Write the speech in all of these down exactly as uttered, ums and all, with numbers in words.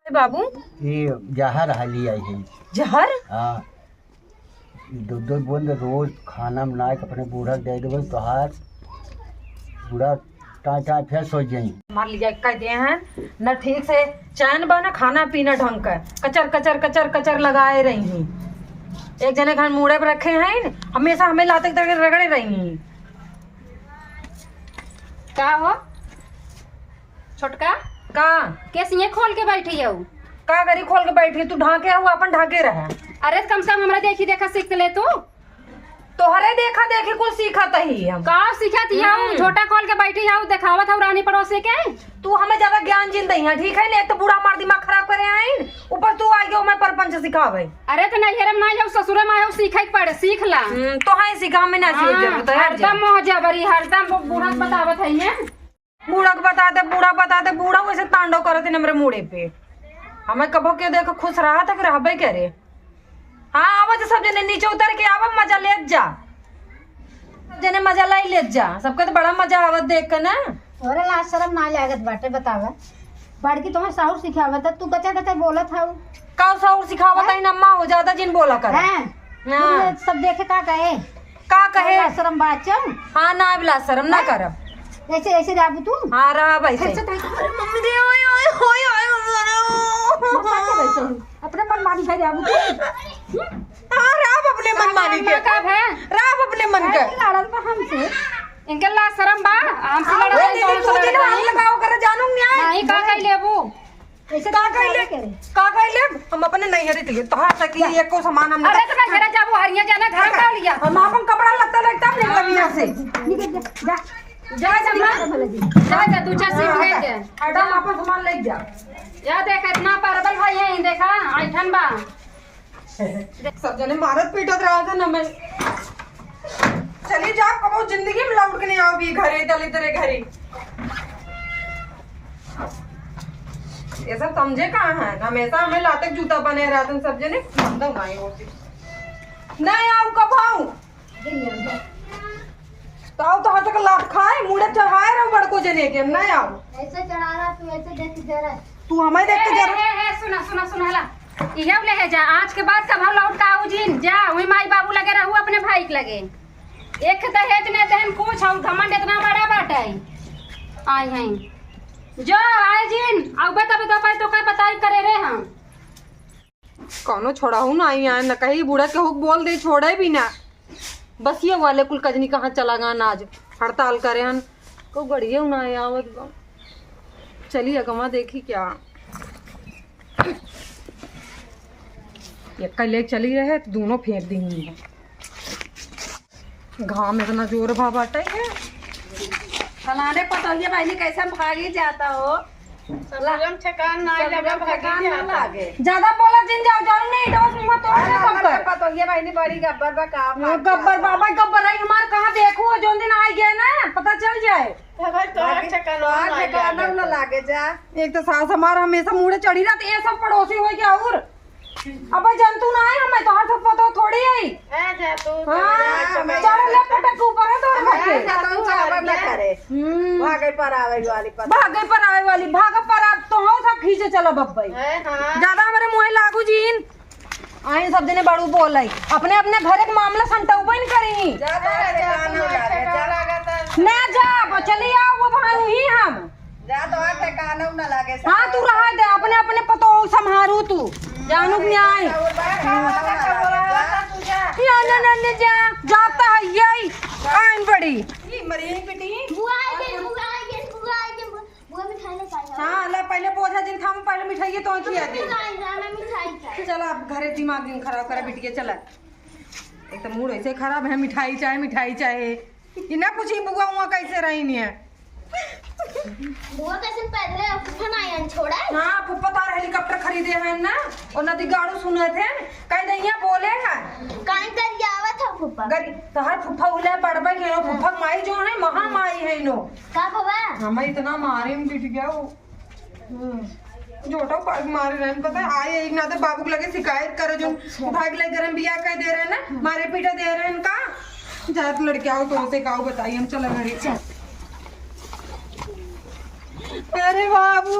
बाबू? ये जहर हाली आई है। जहर? हाँ। दो दो बूंद रोज खाना बनाए के अपने बूढ़ा के दे देबे, तोहार बूढ़ा टाँय टाँय फेर सो जाई। मार लिया कह दे हैं, न ठीक से चैन बा, न खाना पीना ढंग का, कचर कचर कचर कचर लगाए रही हैं। एक जने घर मूड़े पर रखे हैं, हमेशा हमें लाते तक रगड़े रही हैं। का हो छोटका? का? केस ये खोल के बैठी हऊ? का करी खोल के बैठी? तू ढाके हऊ, अपन ढाके रहे। अरे, कम से कम हमरा देखी देखा सीख ले तू। तोहरे देखा देखी कुल सीखत ही हम। का सीखत ही हऊ? हम्म। झोटा खोल के बैठी हऊ, देखावत हऊ रानी पड़ोसी के। तू हमें ज्यादा ज्ञान जिन दही है, ठीक है ने? एक तो बूढ़ा हमार दिमाग खराब करे आइन, ऊपर तू आ गयो मैं परपंच सिखावे। अरे, तो नैहरे में नहीं हऊ, ससुरे में हऊ, सीखे के पड़े, सीख ला। हम्म, तो हाँ, सीखा, हमें ना सीखे हाँ, जरूरत है, हट जा। हरदम मोह जबरी, हरदम वो बूढ़ा के बतावत है ये। बूढ़ा के बता दे, बूढ़ा बता दे, बूढ़ा वैसे तांडव करत है हमरे मूड़े पे। हमें कबो के देख खुश रहा था कि रहबे करे। हाँ, आवा जा सब जने नीचे उतर के आवा, मजा लेत जा। सब जने मजा लाई लेत जा, सबके तो बड़ा मजा आवत देख के ना। तोरे लाज शरम ना लागत बाटे, बतावा। बड़की तोहे साउर सिखावत है, तू कचे कचे बोलत हऊ। का साउर सिखावत हैं? है ना अम्मा, हो ज्यादा जिन बोला कर। हैं? हाँ। तू सब देखे का कहे? का कहे? लाज शरम बाचम। हाँ, ना अब लाज शरम ना हैं? करब। ऐसे, ऐसे रहबू तू? हाँ, रहब ऐसे। ऐसे तो अरे मम्मी रे, ओए, ओए, ओए, ओए, ओए। मम्मा के वैसे ही। अपने मनमानी घर रहबू तू। हाँ, रहब अपने मनमानी के। का है? रहब अपने मन के। अरे, लड़त बा हमसे। इनके लाज शरम बा, हमसे लड़त अरे बा, दीदी, कौन सा दू दिन लड़त बा? हाथ लगाओ करे, जानू न्याय। नहीं, का कह लेबू? ऐसे का तो कह ले? करे। का कह ले? हम अपने नैहरे चलिए, तोहार से की एको सामान हम अरे, तो नैहरे जाबू, हरिया जाना, घर का लिया। हम अपन कपड़ा लत्ता लेके तब निकलब यहाँ से। निकल जा, जा। जा, जा, जा, जा, जा, तू जा, सीख ले जा। हटा, अपन सामान ले जा। या देख, इतना परबल भाई है, देखा, ऐठन बा। सब जने मारत पीटत रहत है ना, मैं चली जा, कबो जिंदगी में लौट के नहीं आओगी घरे, दलित रे घरे। ये सब समझे कहाँ है, हमेशा हमें लाते जूता बने रहते हैं सब जने। समझो भाई, वो चीज नहीं आओ, कब आओ? तो आओ तो हाथ तक लात खाए, मुड़े चढ़ाए रहो बड़को जने के, हम नहीं आओ। ऐसे चढ़ा रहा तू, ऐसे देख के जरा। तू हमें देख के ए, जरा। ए, ए, सुना, सुना, सुना, हला। इहे ले है जा, आज के बाद कब हम लौट का आऊ जिन, जा, वही माई बाबू लगे रहू, अपने भाई के लगे। एक दहेज ने देन कुछ, और घमंड इतना बड़ा बाटे। आई हैं। जो, आए जिन, अउबे तब तो पाई तो का बताई करे रे हम। कौनो छोड़ाऊ ना आई है, न कहीं बूढ़ा केहू के बोल दे, छोड़े भी ना। बसिया वाले कुल कजनी कहाँ चला गन आज, हड़ताल करे हन। को गड़िए ना आए आवत बा। चली अगवा देखी क्या। एक ले चली रहे तो दोनों फेंक दी हुई है। घाम इतना जोर भा बाटे है। फलाने पतोहिया बहिनी कैसे भागी जाता हो? ससुरम ठेकान ना ससुरम लगे, भागी ठेकान ना जाता। लागे। ज्यादा बोला जिन जाओ, जाओ नहीं, डोस मुंह तोड़ दे अरे, सबकर। पतोहिया बहिनी बड़ी गब्बर बा का वो भाग गब्बर जाता। बाबा गब्बर रही हमार कहाँ देखू, जोन दिन आई गए ना, पता चल जाए। तो भाई, तोहर भाभी, ठेकान तोहर ना ठेकान लागे। ना लागे जा। एक तो सास हमार हमेशा मुड़े चढ़ी रहती, ये सब पड़ोसी हो क्या और? अबे जंतु ना आए, हमें तो हाथ पतो थोड़ी आई। ए, जा तू, हाँ, जा, जा, चलो, जा, ले, पटक के ऊपर है तो ए, रखे। जा, तू चावल ना करे। हम्म। भागे पर आवे वाली पता। भागे पर आवे वाली, भाग पर आप तो हो, सब खींचे चला बब्बई। ए, हाँ। ज्यादा हमारे मुँह लागू जीन। आई सब जने बड़ू बोल आई। अपने, अपने घर के मामला संतौबे न करी। जा, जा, जा, जा, जा, जा। ना जा, चली आओ, वो भाई ही हम। जा तो आ ठिकाना ना लागे हाँ, तू रहा दे, अपने, अपने पतोह संभारू तू। जानू के न्याय। और बड़ा काम ना लागे, जा। या ना, ना, ना, जा, जाता है यही। आइन बड़ी। ये मरी नहीं बेटी। बुआ आ गई, बुआ आ गई, बुआ आ गई, बुआ, बुआ मिठाई लेके आई। हाँ, ले पहले बोझा जिन थाम, पहले मिठाई तो खिया दे। मिठाई, मैं मिठाई खाई। चला अब घरे दिमाग दिन खराब करा बिटिया, चला। एक तो मूड ऐसे खराब है, मिठाई चाहे, मिठाई चाहे। ई ना पूछी बुआ उआ कैसे रही नहीं है। बुआ कैसे पैदल है, फुफा ना आयन छोड़ा है? हाँ, फुफा तार हेलीकॉप्टर खरीदे हैं ना, और नदी गाड़ू सुने थे, कह दे यहाँ बोले हैं। काहे कर जावत है फुफा? गरी-, तोहर फुफा उले पड़बे के नो, फुफा माई जो है, महा माई है नो। का बाबा? हमें इतना मारे में पिट गया वो। हम्म। जोटा उपाय मारे रहन, पता है, आए एक नाते बाबू के लगे शिकायत करे, जो अच्छा। उठा के ले गरम बिया कह दे रहे ना, हम्म। मारे पीटे दे रहे हैं का? जात लड़के आओ, तुमसे काऊ बताई, हम चला घरे। चल। अरे बाबू,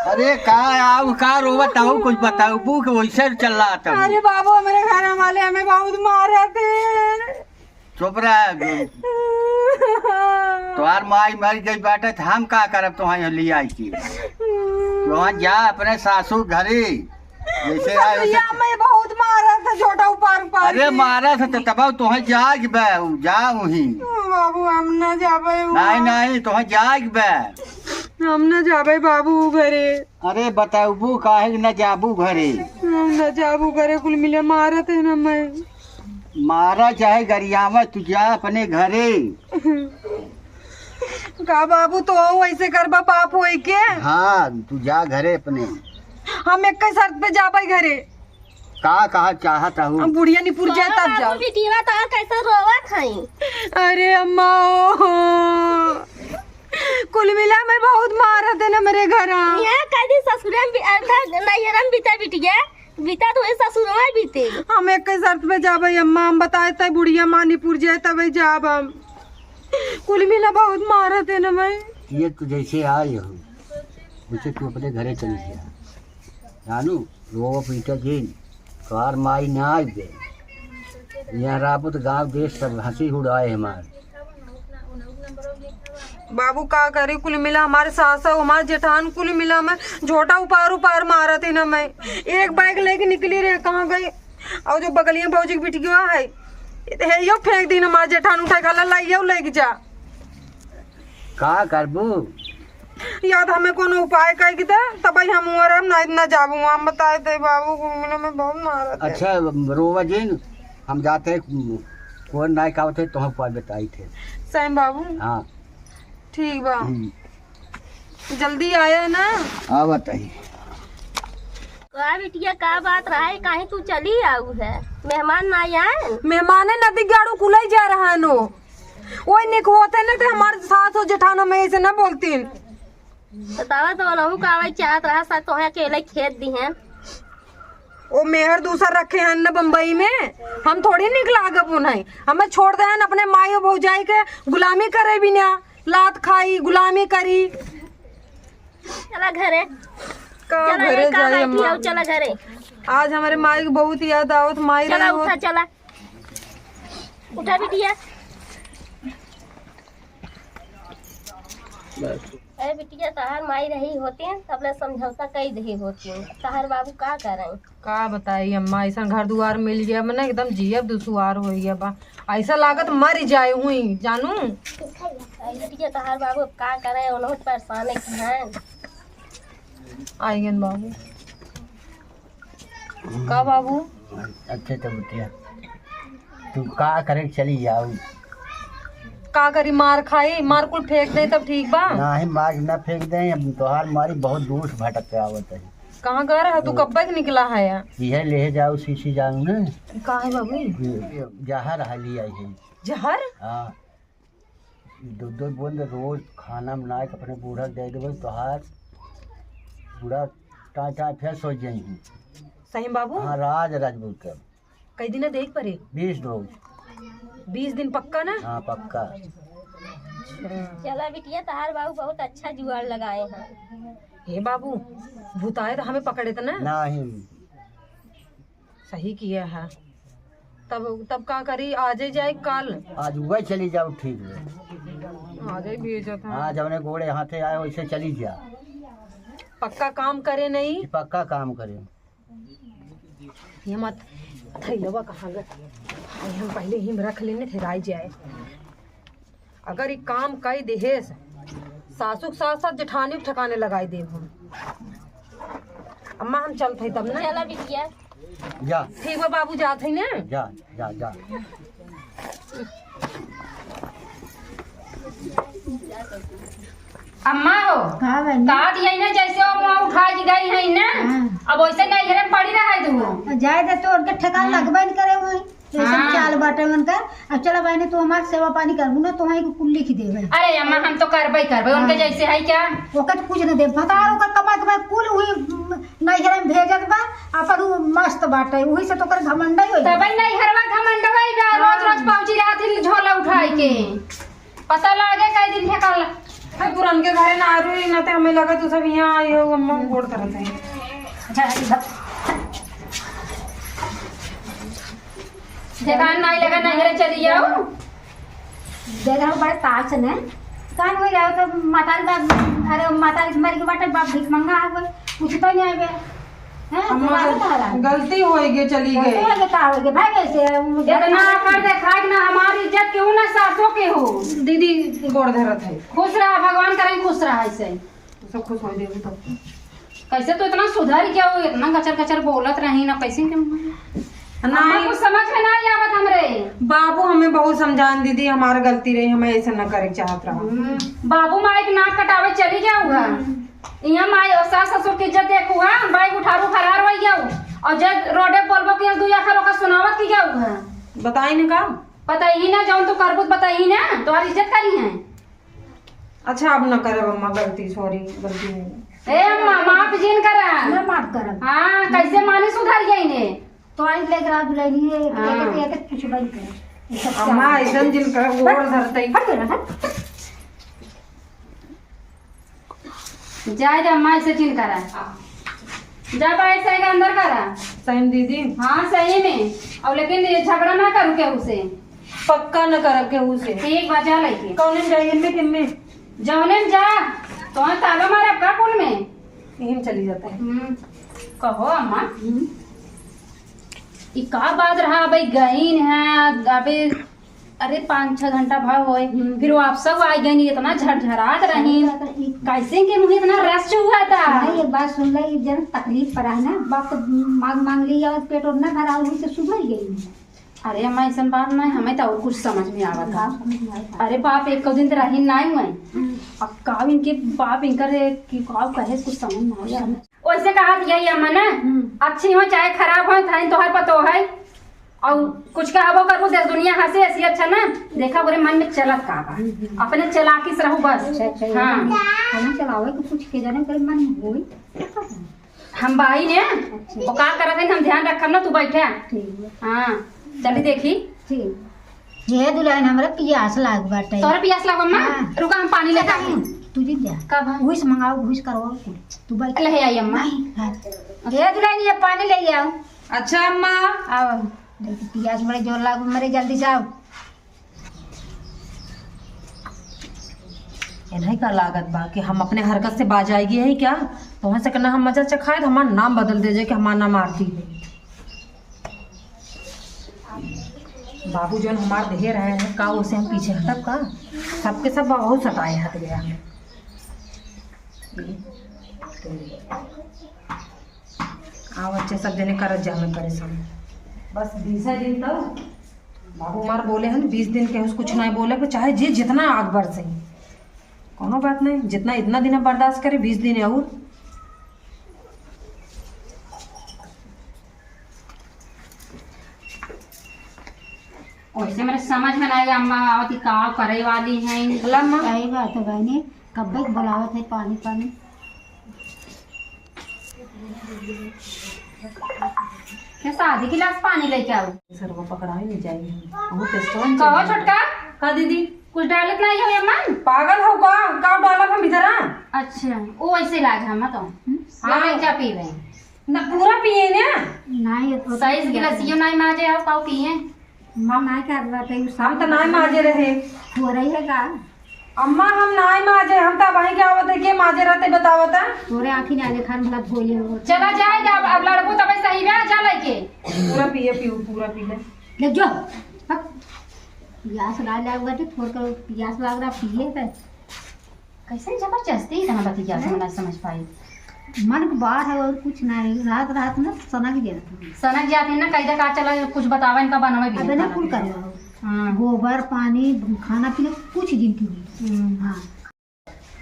अरे का आऊ, का रोवत हऊ, कुछ बताऊ, भूख वैसे चल रहा था। अरे बाबू, हमरे घर वाले हमें बहुत मारत हैं। चुप रह। तोहार माई मर गई बाटे, त हम का करब तोहार यहाँ ले आई के? तोहार जा अपने सासू घरे, जैसे आए वैसे ससुरिया में बहुत मारत है, झोटा उपार उपार अरे के। मारत है तो तब तोहार जाग बे, जा वहीं। बाबू, हम ना जाबे वहाँ। नहीं, नहीं, तोहार जाग बे। हम ना जाबे बाबू घरे। अरे बताबू काहे न जाबू घरे? हम न जाबू घरे, कुल मिले मारत है न मैं। मारा चाहे गरियावा, तू जा अपने घरे। का बाबू, तो ऐसे करबा पाप होई के? हाँ, तू जा घरे अपने। हम एक शर्त पे जाबे घरे। का कहा चाहत हूँ? हम बुढ़िया निपुर जाए तब जाओ। बिटिया तो कैसे रोवत है। अरे अम्मा ओ। कुल मिला मैं बहुत मारत है ना मेरे घर। यहाँ कह दी ससुरे में बी-, अर्थात नैहरा में बीते बिटिया, बीता तो वही ससुर में बीते। हम एक ही शर्त पे जाबे अम्मा, हम बताए तय बुढ़िया माँ निपुर जाए तबे जाब हम। कुल मिला बहुत मारत है ना मैं। ये तो जैसे आई हो, वैसे तू अपने घरे चली जा। जानू, रोवा पीटा जिन, तोहार माई ना आइबे। यहाँ राबो तो गाँव देश सब हँसी उड़ाए हमार। बाबू का करी, कुल मिला हमारे सास और हमारे जेठान कुल मिला मैं झोटा उपार उपार मारत है ना मैं। एक बैग लेके निकली रहे, कहाँ गई? और जो बगलिया भौजी के बिटिया है, हे यो फेंक दिन हमारे जेठान उठा के, "ला, ला, यो लेके जा।" का करबू? याद हमें कोनो उपाय कह के दे, तब ही हम उमर हम ना इतना जाबू, हम बताए थे बाबू, घूमने में बहुत मारत है। अच्छा, रोवा जिन, हम जाते हैं, कौन नाय का होते, तो हम उपाय बताई थे। सही बाबू? हाँ। ठीक बा। हम्म। जल्दी आया ना। हाँ, बताई। का बिटिया, का बात रहा है, काहे तू चली आऊ है? मेहमान ना आए? मेहमाने नदी गाड़ू कुलाई जा रहा नो। ओए निक होते ना तो हमारे सास हो जेठान हमें ऐसे ना बोलतीन। बतावा तो ओनहु का आवे चाहत रहा सा, तोहे अकेले खेत दी हैं। ओ मेहर दूसर रखे हैं ना बम्बई में, हम थोड़ी निक लागब उन्हें। हमें छोड़ दे हैं अपने माई और भौजाई के गुलामी करे बिना, लात खाई, गुलामी करी। चला घरे। का चला, घरे ये का जाई बैठी अम्मा? हो, चला घरे। आज हमारे माई की बहुत याद आवत, माई चला, रही होत। उठा, चला। उठा बिटिया। अरे बिटिया, तहार माई रही होती, तब ले समझौता कई दही होती। तहार बाबू का करें? का बताई अम्मा, ऐसन घर दुआर मिल गया, मने एकदम जियब दुसुआर हो गया बा। ऐसा लागत मर जाए हुई, जानू। अरे बिटिया, तहार बाबू अब का करें, उन्होंने परेशान की हैं। आइगन बाबू। का बाबू? अच्छा तो बिटिया, तू का करे चली जाऊ? का करी, मार खाई, मार कुल फेंक दे तब ठीक बा? नाही, मार ना फेंक दे, अब तोहार मारी बहुत दूर से भटक के आवत है। कहाँ गए रहा तू, तो कब्बे के निकला है या? यह ले जाऊ शीशी जाऊ ना। का है बाबू? ये जहर है, लिया है। जहर? हाँ। दो दो बूंद रोज खाना बनाए के अपने बूढ़ा के दे देबे, तोहार बूढ़ा टाँय टाँय फेर सोच जाई। सही में बाबू? हाँ, राज राजपूत के। कई दिन देख परे? बीस रोज। बीस दिन पक्का ना? हाँ, पक्का। अच्छा। चला बिटिया, तहार बाबू बहुत अच्छा जुगाड़ लगाए हैं। हे बाबू, भूताए तो हमें पकड़े तो ना? नहीं। सही किया है। तब, तब का करी, आजे जाए काल? आज वह चली जाओ, ठीक है। आजे भेजत है। हाँ, जवने गोड़े हाथे आए, वैसे चली जा। पक्का काम करे नहीं? ये पक्का काम करे। ये मत, थैलवा कहाँ गए? भाई, हम पहले ही में रख लेने थे, राय जाए। अगर ई काम कई देहेस, सासू के साथ साथ जेठानी के ठिकाने लगाई देब हम। अम्मा, हम चलत हई तब ना। चला बिटिया। जा। ठीक बा बाबू, जात हई ना। जा, जा, जा। अम्मा हो। हाँ बहनी। कहा दिया ना, जैसे वो मुँह उठा के गई है ना, हाँ। अब वैसे नैहरे में पड़ी रहे तू। जाए दे तो उनके ठिकाना हाँ। लगबे न करे हुई। जैसन हाँ। चाल बाटे उनका। अब चला बहनी, तू हमार सेवा पानी करबू ना, तोहई के कुल लिख देबे। अरे अम्मा, हम तो करबे करबे, उनके हाँ। जैसे है क्या? ओकर तो कुछ न देब, भतार ओकर कमाई कमाई कुल उही, उम, नैहरे में भेजत बा, अपन उ मस्त बाटे, उही से तो ओकर घमंडई होई। तबे नैहरवा घमंडवा ही बा, रोज हाँ। रोज पहुंची रहत ही झोला उठाई के। पता लागे कई दिन फेंकल। पुरन के घरे ना आ रही ना, ते हमें लगा तू सब यहाँ आई हो, अम्मा गोड़ धरत है। अच्छा, हटी बात। ठेकान नाई लगा, नैहरे चली जाओ। दे रहो बड़े तार से ने। कान हो जाओ तो मातारी बाप, अरे मातारी मर के बाटे, बाप भीख मंगा आ गए, पूछतो नहीं आवे। हैं? अम्मा, बात तो हरा। गलती होई गे, चली गलती गई। होई गे, का होई गे? भाई कैसे? इतना आकर देखा कि ना हमारी इज्जत केहू ना सासों के हो। दीदी गोड़ धरत है। खुश रहा, भगवान करें खुश रहा ऐसे। तू सब खुश हो जाएगी तो। कैसे तू इतना सुधर गया हो, इतना गचर गचर बोलत रही ना, कैसे के नहीं। अम्मा, कुछ समझ में ना आवत हमरे। बाबू हमें बहुत समझान दीदी, हमार गलती रही, हमें ऐसे न करे के चाहत रहा। हम्म, बाबू माई के नाक कटावे चली गया हुआ। हम्म। यहाँ माई और सास ससुर की इज्जत देखू है, बाइक उठारू फरार हो गया हूँ। और जब रोडे बोलबो कि दू आखर ओकर सुनावत की गया हुआ। बताई न का? बताई ही ना, जौन तू करबू त बताई ही ना, तोहार इज्जत करी है। अच्छा, अब न करब अम्मा गलती, sorry, गलती नहीं। ए अम्मा, माफ जिन करा। ना माफ करब। हाँ, कैसे मानी सुधर गई ने। तो आई लेकर आ दुल्हनी है, हाँ। एक, एक, एक कुछ बन कर। अम्मा, ऐसन जिन कर, गोड़ धरते। हट बेटा, हट। जाए दे अम्मा, ऐसे जिन करा। जा बाइक से के अंदर करा। सही में दीदी? हाँ, सही में। और लेकिन ये झगड़ा ना करू केहू से। पक्का न करब केहू से। ठीक बा, जा लेके। कौने में जाई, इनमें कि इनमें? जौने में जा, तो ताला मारब का कुल में? यहीं में चली जाता है। हम्म, कहो अम्मा। हम्म। ई का बात रहा, अबे गईन है, अबे अरे, पाँच छह घंटा भा होए, हम्म। फिर वो आप सब आ गए, इतना झरझरात रही। झरझरात रही। कैसे के मुँह इतना रस चुहा था? नहीं, एक बात सुन ले, ये जन तकलीफ पर है ना, वक्त मांग मांग ली और पेट और ना भरा, वही से सुधर गई। अरे अम्मा, ऐसन बात नहीं, हमें तो और कुछ समझ में आवत था। बात समझ में आवत था। अरे बाप, एक दिन तो रही नहीं हुए। हम्म। अब का इनके बाप इनकर कि का कहे, कुछ समझ में आवत। वैसे कहा दिया ये अम्मा ना, हम्म। अच्छी हो चाहे खराब हो, थाइन तोहर पतो है। और कुछ कहबो करबो, देश दुनिया हंसे, ऐसी अच्छा ना। देखा ओकरे मन में चलत का बा। हम्म, हम्म। अपने चालाकी से रहू बस। अच्छा, अच्छा, ये हाँ। हम, हम चलावे के कुछ के जाने ओकरे मन में होई। हम बाई ने, अच्छा। वो का करत है, हम ध्यान रखब ना, तू बैठा। ठीक है। हाँ, चली देखी। ठीक। ये दुल्हन, हमरा पियास लाग बाटे। तोहरा पियास लाग, अम्मा? हाँ। रुका, हम पानी लेके आई। तू जी जा। का बा? घूस मंगाओ, घूस करवाओ कुल। तू बैठ। ले आई, अम्मा। नहीं, हाँ। ये दुल्हन, ये पानी ले आओ। अच्छा, अम्मा। आओ। देख, पियास बड़े जोर लाग, मरे जल्दी से आओ। इन्हें का लागत बा कि हम अपने हरकत से बाज आएगी है क्या? तो वहाँ से कहना हम मजा चखाए, तो हमारा नाम बदल दे जाए कि हमारा नाम आरती है। बाबू जौन हमार देहे रहे हैं, का ओसे हम पीछे हटब का? सबके सब बहुत सताए हट गया हमें। आओ अच्छे सब जने करत जा हमें परेशान। बस बीस दिन तो बाबू हमार बोले हैं, बीस दिन के कुछ नहीं बोले, पर चाहे जे जितना आग बरसे, कोनो बात नहीं, जितना इतना दिन बर्दाश्त करे, बीस दिन और। वैसे मेरे समझ में नहीं अम्मा आवत कि का करे वाली हैं। बोला अम्मा। सही बात है बहनी, कब्बे के बुलावत है पानी पानी। कैसा आधी गिलास पानी लेके आओ। सरवा पकड़ाए नहीं जाएगी। बहुत स्ट्रॉन्ग कहो चीज है। छोटका। का दीदी? कुछ डालत नहीं हो अम्मा? पागल हो का? का डालब हम इधर आ? अच्छा, वो वैसे लाग हम तो। हम्म? हाँ। हाँ, जा पी रहे। ना पूरा पिए ना। नहीं, ये तो साइज गिलासियो नहीं माजे हो, काऊ पिए। माँ, माँ क्या बात है, हम तो नाई माजे रहे। हो रही है का? अम्मा, हम नाई माजे, हम तो भाई क्या होते के माजे रहते बतावता। तोरे आँखी ना देखा, मतलब बोले हो। चला जाए, अब, अब लड़को तबे सही बा, जा लेके। पूरा पिए, पीऊ, पूरा पी ले। ले जो। हट। पियास लाग, लाग बाटे, थोड़ कर पियास लाग रहा, पिए पे। कैसे जबरदस्ती इतना बतिया, नहीं। हम ना समझ पाई। मन के बाहर है और कुछ नहीं, रात रात में सनक जाते हैं। सनक जाते हैं ना, कैदा का चला, कुछ बतावा इनका बनावे भी अबे नहीं ना खाना कुल पीना। करवाओ। हाँ। गोबर, पानी, खाना पीना कुछ दिन की नहीं। हम्म। हाँ।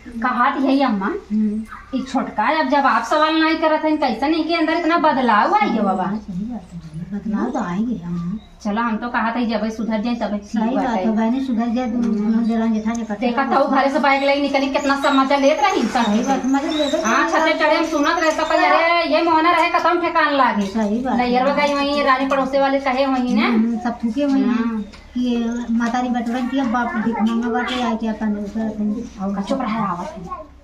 कहा थी है अम्मा, हम्म। ई छोटका अब जब आप सवाल नहीं करत हैं, कैसे नहीं के अंदर इतना बदलाव आई है बाबा? हाँ, सही बात है, बदलाव तो आई है, हाँ। चला, हम तो कहा था, जब सुधर जाए, तब ठीक सही बात बात है। है, बहनी सुधर जाए, हम्म। जरा जेठा जे करते देखा हैं। था, वो घरे से बाइक लेके निकली, कितना समझा लेत रही सब। सही बात, मजा लेबे हाँ, करते छते हैं। चढ़े हम सुनत रहे, सब कहे, "अरे, ये ना रहे, कतौ ठेकान लागे। सही बात है। नैहरवा गई वहीं, रानी पड़ोसे वाले कहे वहीं ना। हम्म, सब थूके वहीं हैं हाँ। कि मतारी बटुरन की अब बाप भिखमंगा बाटे, आके अपन ऊपर अपन और चुप रहे, आवत है।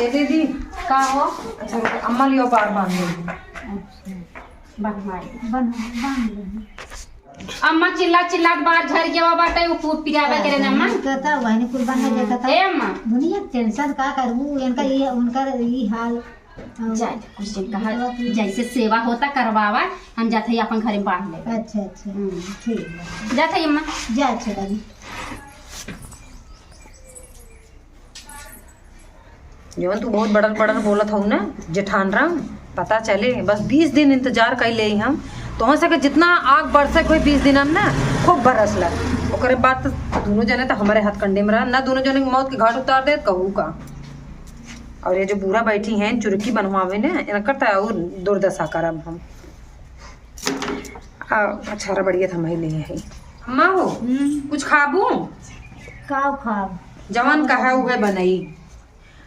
ए दीदी। का हो? अच्छा, रुको, अम्मा लियो बार बांध दे। अच्छा। बन माई। बन, बांध दे। अम्मा चिल्ला चिल्ला के बार झर गया बाटे, उ खूब पिरावे करे ना अम्मा। कहता, वहनी कुल बन गया कहता। ए अम्मा। दुनिया टेंशन का करबू, इनका ये, उनका ये हाल। जाए, कुछ दिन कहा, जैसे सेवा होता करवावा, हम जाते ही अपन घरे बांध लेबे। अच्छा, अच्छा। हम्म। ठीक बा। जाते ही अम्मा। जा, अच्छा बाबू। जवन तू बहुत बड़र बड़र बोलत हऊ ना जेठान राम, पता चले, बस बीस दिन इंतजार कर ले हम। तोहन से के जितना आग बरसे कोई बीस दिन हम ना, खूब बरसला। ओकरे बाद तो दोनों जने तो हमारे हाथ कंडे में रहा, ना दोनों जने के मौत के घाट उतार दे, कहू का। और ये जो बूढ़ा बैठी हैं चुरकी बनवावे ने, इनकर तो और दुर्दशा करब हम। आ, अच्छा, रबड़िया तो हम ही लिए हैं। अम्मा हो, हम्म। कुछ खाबू? का खाब? जवन कहा उहे बनई।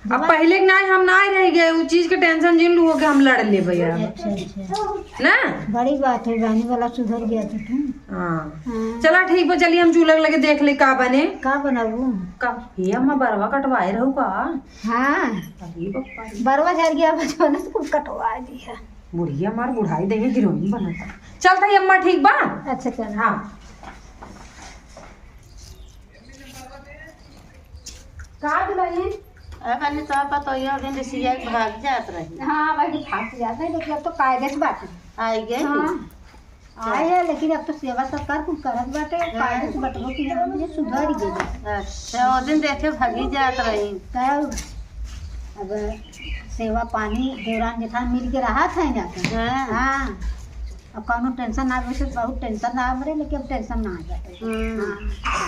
अब जवन पहले के नाई हम नाई रह गए, उ चीज के टेंशन जिन लू हो के हम लड़ लेबे अब। अच्छा, अच्छा। ना? बड़ी बात है, बहनी वाला सुधर गया तो तू। हाँ। हाँ। चला ठीक बा, चलिए हम चूल्हा लगे देख ले का बने। का बनाबू? का? ये अम्मा बरवा कटवाए रहू का? हाँ। अरे बप्पा रे। बरवा झर गया, बचपन से कुछ कटवा दिया। बुढ़िया मार बुढ़ाई देंगे, हीरोइन बनता। चल तई अम्मा, ठीक बा? अच्छा, चल। हाँ। का दुल्हन? अरे, कहनी तो पतोहिया दिन रिसिया के भाग जात रही। हाँ, वही भाग जात रही, लेकिन अब तो कायदे से बात है। आई गई? हाँ। आए है, लेकिन अब तो सेवा सत्कार कुल करत बाटे, हाँ। काहे से बटबो की ना, मुझे सुधर गई। अच्छा, वो दिन देखे भगी जात रही। तब अब सेवा पानी देवरान जेठान मिल के रहा था ना। हाँ। हाँ। अब कौनो टेंशन ना, वैसे बहुत टेंशन ना हमरे, लेकिन अब टेंशन ना आ जाते। हम्म। हाँ।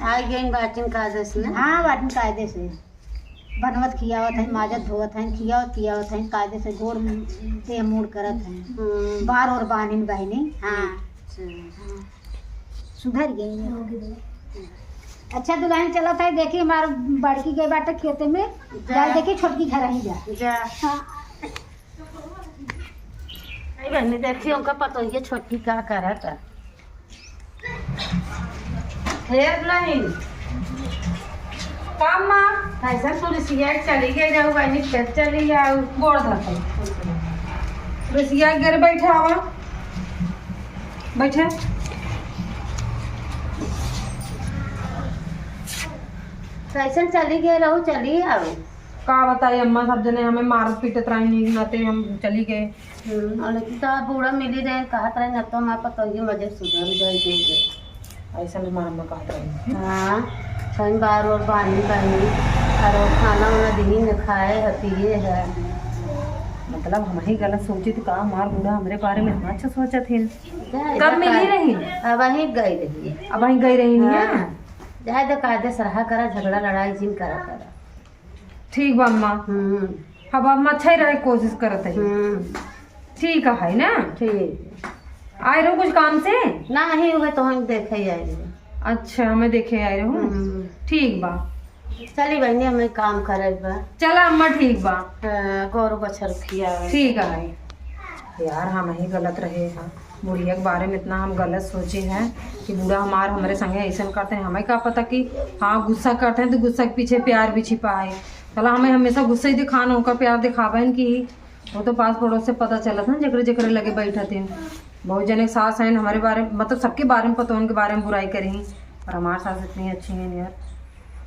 आ गई बाटिन कायदे से ना? हाँ, बाटिन कायदे से। बनवत खियावत हैं, माजत धोवत हैं, खियावत पियावत हैं, कायदे से गोड़ देह मूड़ करत हैं। हम्म। बार और बानिन बहिनी। हाँ। अच्छा। हाँ। सुधर गई। अच्छा दुल्हन चलत है, देखी हमार बड़की गई बाटे खेते में, जा। जाए देखी छोटकी घर ही जा। जा। हाँ। नहीं बहनी, देखी उनका पतोहिया छोटकी का करत है। फेर नहीं। का माँ, ऐसा तू रिसिया के चली गई रहू, बहनी, फेर चली आऊ। गोड़ धरते। रिसिया के घर बैठे आवा। बैठे। कैसन चली गई रहू, चली आऊ। का बताई अम्मा, सब जने हमें मारत पीटत रहे, नीक नाते हम चली गए। हम्म, और लेकिन तो बूढ़ा मिली रहे, कहत रहे, "न तो हमार पतोहियो मजे सुधर गई, गई, गई।" ऐसा हमार अम्मा कहत रहे। हाँ, कहीं बार और बानी, बानी, और खाना वाना दही न खाए है, पिए है। मतलब, हम ही गलत सोची तो का हमार बूढ़ा हमरे बारे में इतना अच्छा सोचत है? जा, कब जा मिली का-, रही? अब वहीं गई रही। अब वहीं गई रही है? हाँ। जाए तो कायदे से रहा करा, झगड़ा लड़ाई जिन करा करा। ठीक बा अम्मा। हम्म। अब हम अच्छा ही रहे कोशिश करत हई। हम्म। ठीक है ना? ठीक। आए रहो कुछ काम से? ना, ही हुए तो हम देखे ही आए रहे। अच्छा, हमें देखे आए रहो। हम्म। ठीक बा। चली बहनी, हमें काम करे बा। चला अम्मा, ठीक बा। हाँ, गोरू बछर खियावे। ठीक है। यार, हम ही गलत रहे हैं। बुढ़िया के बारे में इतना हम गलत सोचे हैं कि बूढ़ा हमार हमरे संगे ऐसन करते हैं। हमें का पता कि हाँ, गुस्सा करते हैं तो गुस्सा के पीछे प्यार भी छिपा है। साला हमें हमेशा गुस्सा ही दिखाना, उनका प्यार दिखावे हैं कि वो तो पास पड़ोस से पता चलत ना, जेकरे जेकरे लगे बैठत हैं। बहुत जने सास हैं हमारे बारे में, मतलब सबके बारे में पता, उनके बारे में बुराई करी, और हमारे सास इतनी अच्छी हैं यार।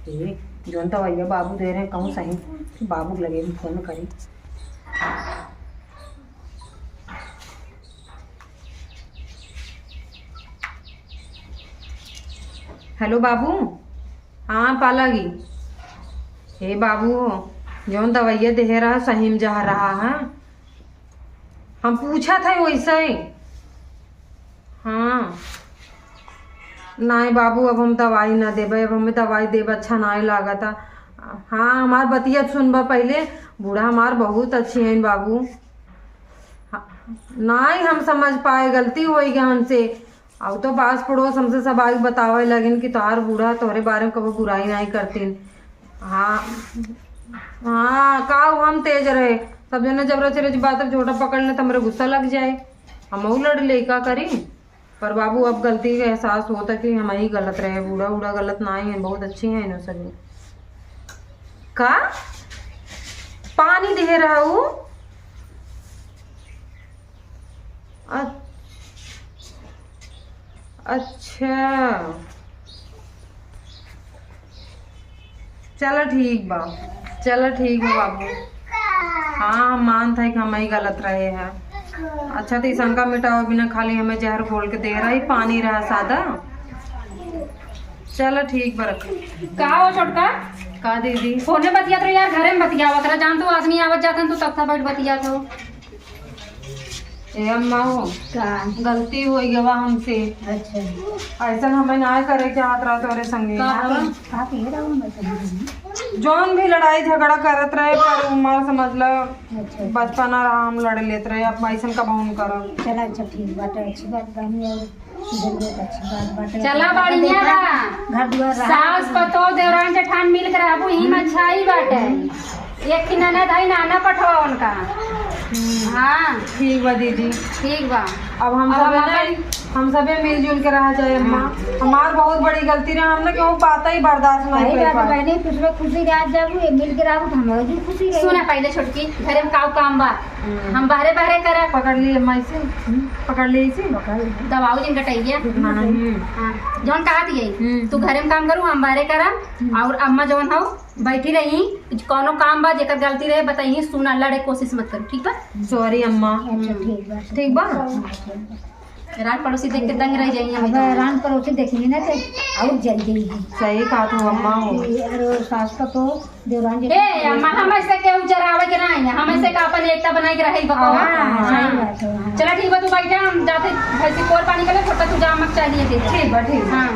ये जौन दवाइया बाबू दे रहे हैं, कहूँ सही, बाबू के लगे भी फोन करी। हेलो बाबू। हाँ पालागी। हे बाबू, जौन दवाइया देहे रहा सही में जा रहा है। हम पूछा था वैसे ही। हाँ। नाहीं बाबू, अब हम दवाई ना देबे, अब हमें दवाई देबे अच्छा नाहीं लागता। हाँ, हमार बतिया सुनबा पहिले, बूढ़ा हमार बहुत अच्छी हैं बाबू। हाँ, नाहीं हम समझ पाए, गलती होइ गया हमसे। अब तो पास पड़ोस हमसे सब आके बतावे लगिन कि तोहार बूढ़ा तोहरे बारे में कबो बुराई नाहीं करतीन। हाँ, हाँ, का हम तेज रहे, सब जने जब रच रच बात झोटा पकड़ ले, त हमरे गुस्सा लग जाए, हमहू लड़ ले, का करी? पर बाबू, अब गलती के एहसास होता कि हम ही गलत रहे, बूढ़ा, बूढ़ा गलत ना ही है, बहुत अच्छी है इन्हों सभी। का पानी दे रहा हूँ? अ-, अच्छा, चला ठीक बा, चला ठीक बा बाबू। हाँ, हम मानत है कि हम ही गलत रहे हैं। अच्छा, तो ई शंका मिटावे बिना खाली हमें जहर घोल के दे रहा, ई पानी रहा सादा। चला ठीक बा, रख। का हो छोटका? का दीदी? फोने बतियात रहे यार, घरे में बतियावत रहे, जान तू आदमी आवत जात हैं, तू तख्ता बैठ बतियात हो। ए अम्मा हो, का? गलती हो गवा हमसे। अच्छा। ऐसा हमें ना करे के हाथ रहा तोरे संगे। का? का? का के रहो मैं संगे? जौन भी लड़ाई झगड़ा करत रहे, पर उम्र समझ लो, अच्छा। बचपना रहा, हम लड़ लेत रहे, अब ऐसन कबहू न करब। चला, अच्छा, ठीक बात है, अच्छी बात बनी और जरूरत अच्छी बात बाटे। चला, बढ़िया बा। घर दुआर रहा। सास पतोह देवरान जेठान मिल के रहबू, ई में अच्छा ही बाटे। एक ही ननद है, नाना पठवा उनका। हम्म। हाँ। ठीक बा दीदी। ठीक बा। अब हम अब सबे हम ना, अपन हम सबे मिलजुल के रहा जाए अम्मा। हाँ। हमार बहुत बड़ी गलती रहा, हमने केहू बात ही बर्दाश्त नहीं सही कर बात है पाए। बहनी, खुश रहो, खुशी रह जाबू, ये मिल के रहबू तो हमारा भी खुशी रही। सुना पहले छोटकी, घरे में काऊ काम बा, हम्म। हम बहरे बहरे करब। पकड़ लिए अम्मा इसे, हम्म। पकड़ लिए इसे। पकड़ लिए। दबाऊ जिन कटैया। नहीं। हाँ, जौन कहत ही, हम्म। तू घरे में काम करू, हम बहरे करब, हम्म। और अम्मा जौन हो बैठी रही, कौनो काम बा जेकर गलती रहे बताइए, सुना, लड़े कोशिश मत करू, ठीक बा? सॉरी अम्मा। अच्छा, ठीक बा। ठीक बा? हाँ, ठीक बा। रान पड़ोसी देख के दंग रह जाइए हम अब तो। रान पड़ोसी देखिए ना तो और जल्दी है। सही कहा तू अम्मा हो। कि अरे सास का तो देवरान जी ए अम्मा, हम ऐसे केहू जरावे के ना है, हम ऐसे का अपन एकता बनाए के रहे बको। हाँ, हाँ, सही बात है, हाँ। चला ठीक बा, तू बैठा, हम जाते भैंसी कोर पानी के लिए, छोटा तू जा, मत चाहिए दे। ठीक बा, ठीक। हाँ।